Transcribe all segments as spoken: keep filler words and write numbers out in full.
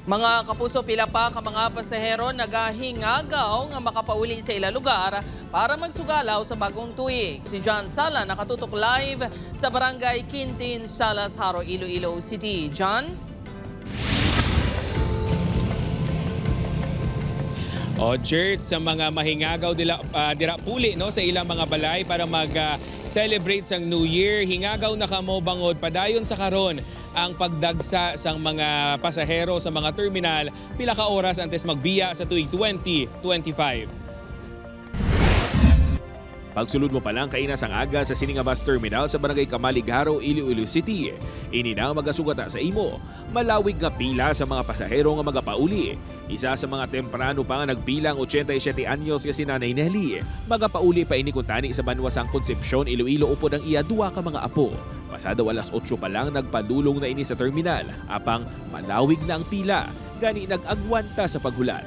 Mga kapuso, pila pa ka mga pasahero nagahingagaw nga makapauli sa ila lugar para magsugalaw sa bagong tuig. Si John Sala nakatutok live sa Barangay Quintin, Salas, Jaro, Iloilo City. John? O, Jert, sa mga mahingagaw dila, ah, dira puli, no, sa ilang mga balay para mag, ah, celebrate sang New Year, hingagaw na kamo bangod padayon sa karon ang pagdagsa sang mga pasahero sa mga terminal pila ka oras antes magbiya sa tuig twenty twenty-five. Pagsulod mo pa lang kaina sang aga sa sini nga bus terminal sa Barangay Camalig, Jaro, Iloilo City, ini na ang magasugata sa imo. Malawig nga pila sa mga pasahero nga magapauli. Isa sa mga temprano pa nga nagpila ang ochenta y siete anyos nga si Nanay Nelly. Magapauli pa ini kuntani sa banwa sang Concepcion, Iloilo, upod ang iya duha ka mga apo. Pasado alas otso pa lang, nagpadulong na ini sa terminal, apang malawig na ang pila, gani nag-agwanta sa paghulat.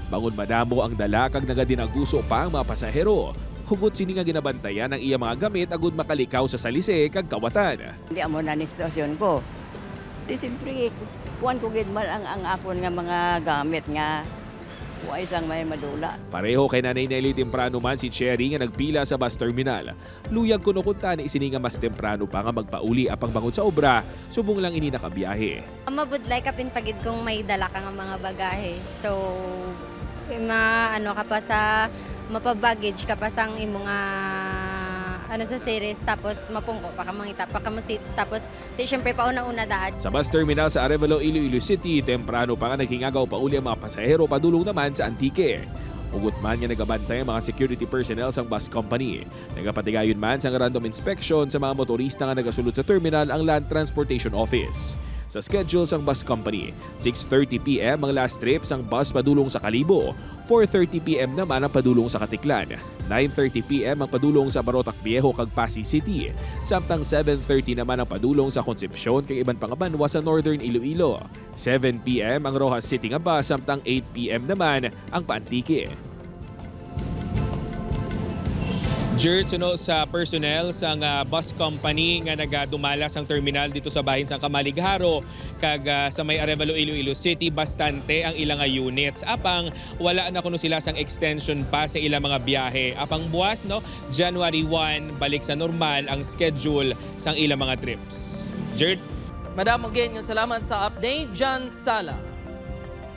Bangod madamo ang dala kag nagadinaguso pa ang mga pasahero, hugot sini nga ginabantayan ang iya mga gamit agud makalikaw sa salise kag kawatan. Hindi amo na ni sitwasyon ko. Di siyempre, kuwan ko gid man ang, ang akon nga mga gamit nga wa isang may madula. Pareho kay Nanay Nelly, temprano man si Cherry nga nagpila sa bus terminal. Luyag kuno kuntani sini nga mas temprano pa nga magpauli, apang bangod sa obra, subong lang ini nakabiyahe. Mabudlay kapin pa gid kung may dala ka nga mga bagahe. So, ma-, ano ka pa sa, mapa-baggage ka pa sang imo nga, ano, sa series, tapos mapungko pa ka, mangita pa ka mo seats, tapos di syempre pauna-una daad. Sa bus terminal sa Arevalo, Iloilo City, temprano pa nga naghingagaw pauli ang mga pasahero padulong naman sa Antique. Hugot man nga nagabantay ang mga security personnel sang bus company. Nagapatigayon man sang random inspection sa mga motorista nga nagasulod sa terminal ang Land Transportation Office. Sa schedule sang bus company, six thirty P M ang last trip sang bus padulong sa Kalibo, four thirty P M naman ang padulong sa Caticlan, nine thirty P M ang padulong sa Barotac Viejo kag Passi City, samtang seven thirty naman ang padulong sa Concepcion kag iban pa nga banwa sa Northern Iloilo. Seven P M ang Roxas City nga bus, samtang eight P M naman ang pa-Antique. Jert, suno sa personnel sang, ah, bus company nga nagadumala sang terminal dito sa bahin sang Camalig, Jaro, kag, ah, sa may Arevalo, Iloilo City, bastante ang ilang nga units. Apang wala na kuno sila sang extension pa sa ilang mga biyahe. Apang buwas, no, January one, balik sa normal ang schedule sang ilang mga trips. Jert? Madamo gid nga salamat sa update, John Sala.